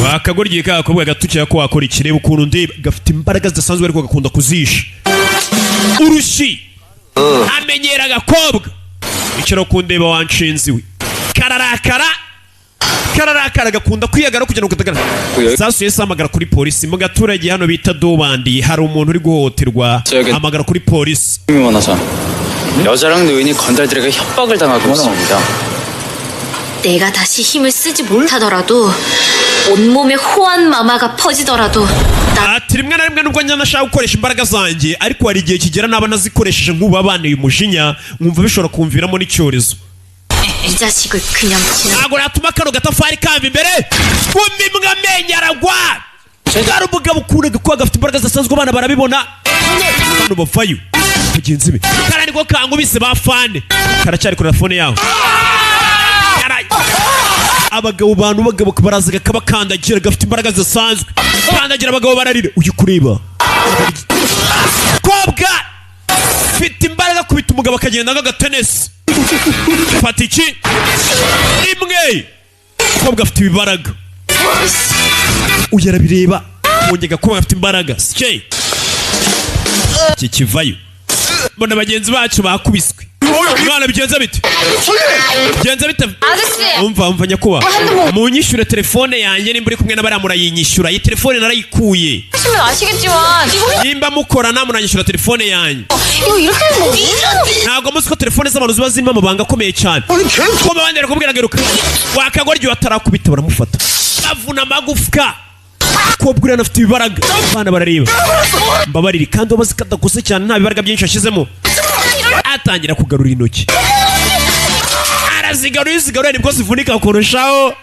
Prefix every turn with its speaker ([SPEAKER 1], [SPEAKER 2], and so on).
[SPEAKER 1] Wakagoryi k'agakobwa gatukira ko wakora iki? Reba ukuntu ndeba, gafite imbaraga zidasanzwe ariko gakunda kuzisha urushyi, amenyera agakobwa. Icara kundeba wanshinzi we. Kararakara, kararakara, gakunda kwiyagara kugira ngo katagaragara. Sasu yahise ahamagara kuri polisi mu gaturage hano bita Dobandi, hari umuntu uri guhohoterwa, hamagara kuri polisi.
[SPEAKER 2] 많아서 여자랑 노인이 건달들에게 협박을 당하고 있습니다.
[SPEAKER 3] 내가 다시 힘을 쓰지 못하더라도 온몸에 호환 마마가 퍼지더라도 나
[SPEAKER 1] Ati rimwe na rimwe nubwo njya nashaka gukoresha imbaraga zanjye, ariko hari igihe kigera naba nazikoresheje nk'ubu umujinya nkumva bishobora kumviramo n'icyorezo.
[SPEAKER 3] 이 자식을 그냥 지나
[SPEAKER 1] Ntabwo natuma kano gatafari kamba imbere. Kumva imbwa amenyo aragwa. Bwari umugabo ukunda kuba gafite imbaraga zidasanzwe, abana barabibona hano bavayo bagenzi be. Kariya niko kankubise ba fane, karacyari kuri telefone yaho. Abagabo bantu bagabo baraza kabakandagira, gafite imbaraga zidasanzwe, kandagira abagabo bararira. Uyu kureba kobwa mfite imbaraga, kubita umugabo akagenda nk'agatenesi. Fata iki rimwe, kobwa afite ibibaraga. Uyu arabireba, wongega kuba afite imbaraga sike iki kivayo. Mbona bagenzi bacu bakubiswe. Mwana, bigenza bite? Bigenza bite?
[SPEAKER 3] 아저씨!
[SPEAKER 1] Umva, umva nyakuba, munyishyure telefone yanjye. Nimba uri kumwe n'abariya murayinyishyura, iyi telefone narayikuye.
[SPEAKER 3] 하시면 아시겠지만 이거
[SPEAKER 1] Nimba mukorana muranyishyura telefone yanjye.
[SPEAKER 3] 이거 이렇게 하면 뭐
[SPEAKER 1] Ntabwo muzi ko telefone z'abantu ziba zirimo amabanga akomeye cyane. Kuma abandi barakubwira ngo iruka wakagoryi, batarakubita baramufata bavuna amagufwa. Kobwa uriya afite ibibaraga, abana barareba. Mbabarire kandi wabaze ko adakuze cyane, nta bibaraga byinshi yashyizemo. Atangira kugarura intoki, arazigarura. Iyo uzigaruye nibwo zivunika kurushaho.